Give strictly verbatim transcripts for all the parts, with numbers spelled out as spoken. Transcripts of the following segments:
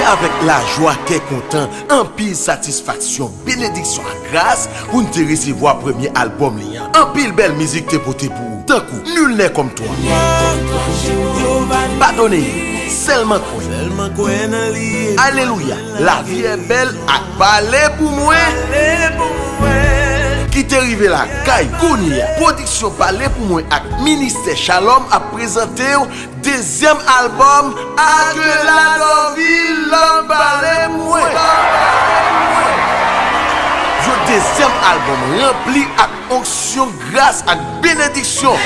Avèk lajwa, kè kontan, anpil satisfaksyon, benediksyon ak gras pou n te resevwa premye albòm li an. Anpil bèl mizik te pote pou ou, tankou Nul n'est comme toi, Padone yo, Sèlman Kwè, Alelouya, Lavi è Bèl ak Pale pou Mwen, ki te rive lakay kounye a. Pwodiksyon Pale pou Mwen ak Ministè Shalom ap prezante w dezyèm albòm Akela Dorvil, Lòm Pale Pou Mwen. Yon dezyèm albòm ranpli ak onksyon, gras ak benediksyon.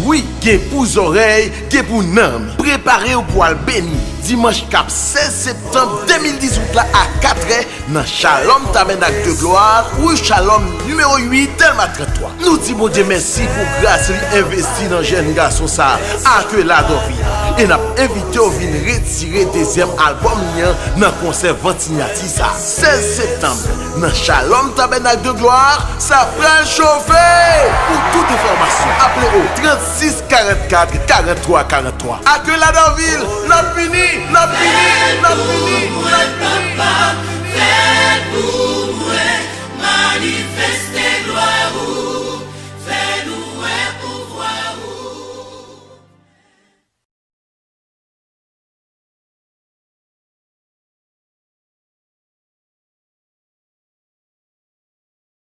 Wi, gen pou zòrèy, gen pou nanm. Prepare w pou al beni. Dimanch k ap sèz septanm de mil dizuit la a katrè, nan Shalom Tabènak de Glwa, ri Shalom nimewo uit, Dèlma trant twa. Nou di Bondye mèsi pou gras li envesti nan jèn gason sa a, Akela Dorvil. E n ap envite w vin retire dezyèm albòm li an nan konsè vant sinyati sa a, sèz septanm, nan Shalom Tabènak de Glwa, sa pral chofe! Pou tout enfòmasyon, aple o trannsis karannkat karanntwa karanntwa. Akela Dorvil, n ap vini, n ap vini!